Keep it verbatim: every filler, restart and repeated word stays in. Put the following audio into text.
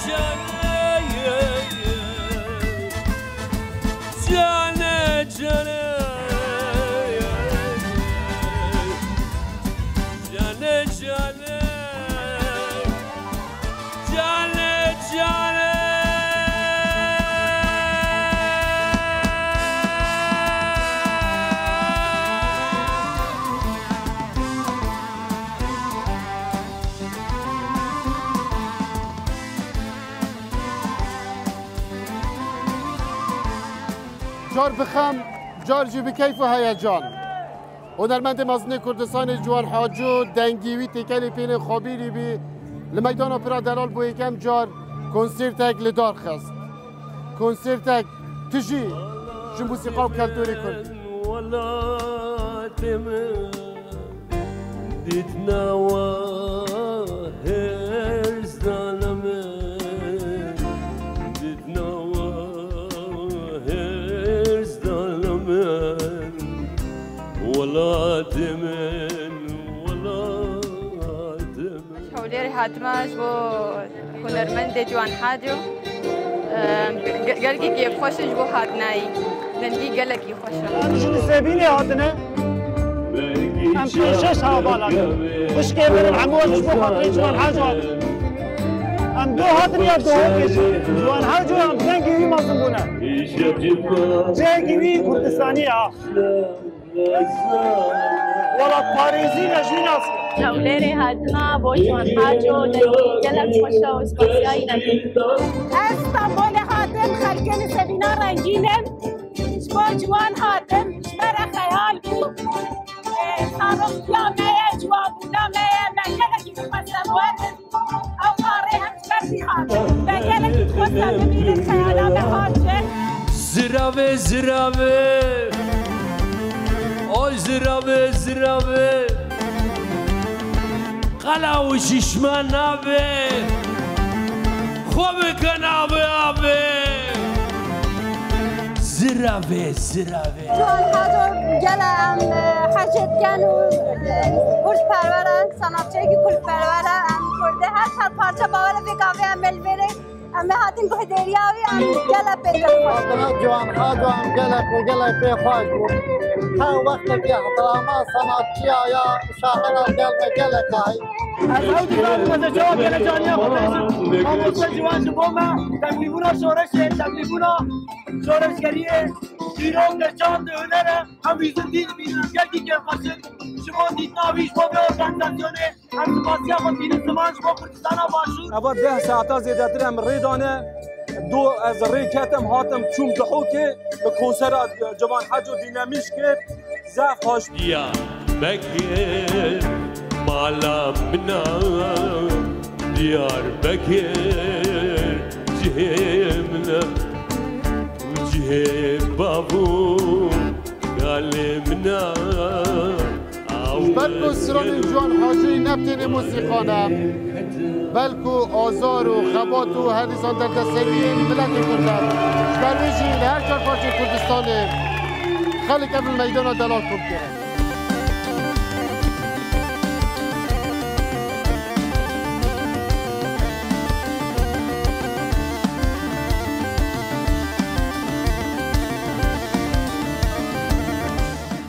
Canê, canê, canê, canê, canê, canê, canê. Car bi xem, car jî bi keyf û heyecan. Hunermendê mezin ê Kurdistanê Ciwan Haco dengî wî têkelê pêlên xwebîrî bî, li meydana pira delal bo yekem car konsertek li dar xist. Konsertek tijî ji musîqa û keltûrê kurdî. Welatê min. Dîtina we hêrs dane min, dîtina we hêrs dane min, welatê min, welatê min. Hewlêrê hatime ji bo hunermendê Ciwan Haco. Em, ge-, gelkî kêfxweş in ji bo hatinayî. Dengî gelekî xweş e. Em ji Nisêbînê hatine. Em pênc şeş heval hatin. Xwişkê min in hemû ji bo xatirê Ciwan Haco hatin. Em do hatin ya dohokê jî. Ciwan Haco em dengê wî mezin bûne. Cihekî wî Kurdistanî ye. Welatparêzî me jî nas. Hewlêrê hatina bo Ciwan Haco dengî gelek xweş e û spasiya wî nekin. Ez Stenbolê hatim, xelkê Nisêbîna rengîn in. Ji bo Ciwan hatim, ji me re xeyal bû. Ê, zaroktiya me ye, ciwanbûna me ye, me gelekî dixweste werin. Ew qarê hemşerekî hat. Me gelekî dixweste bibînin, xeyala me hat jê. Ziravê, ziravê, oy ziravê, ziravê. Qala û şişme navê. Xwe bike navê avê. Ziravê, ziravê. Ciwan Haco gele em, e, hecê dikin û, e, kurdperwer e, sanatçiyekî kurdperwer e. Em kurdê her çar parça bawere vê gavê em ê li vê rê. Em ê hatin guhdêriya wî, em gele pê dilxweş. Adina Ciwan Haco em gelek û gelek pê xweş bû. Her wextekî ihtirama sanatçiya ya şaira gel me gelek ay. Ez ew dî zarokê çawa gele caniya xwe bêjim. Mamoste Ciwan ji bo me tevlîbûna şoreşê, tevlîbûna şoreşgeriyê, dîrok e, çand e, huner e. Em wî zindî dibînin, gelkî kêfxweş in. Ji bo dîtina wî, ji bo vê organîzasyonê, em spasiya xwe dînin ziman ji bo Kurdistana Başûr. Eva deh saeta zêdetir em rê dane. Do ez rê ketim, hatim, çûm Dihokê, bi konsera Ciwan Haco dînemîş kir. Zaf xweş. Diyarbekir mala min a, Diyarbekir cihê min e. Cihê bav û kalê min a. Ji ber ku stranên Ciwan Hacî ne tenê musîqa ne, belku azar û xebat û her dîsan derdeseviyên miletê Kurd e. Ji ber wê jî li her çar parçeyên Kurdistanê xelk ev li meydana delal kom kirin.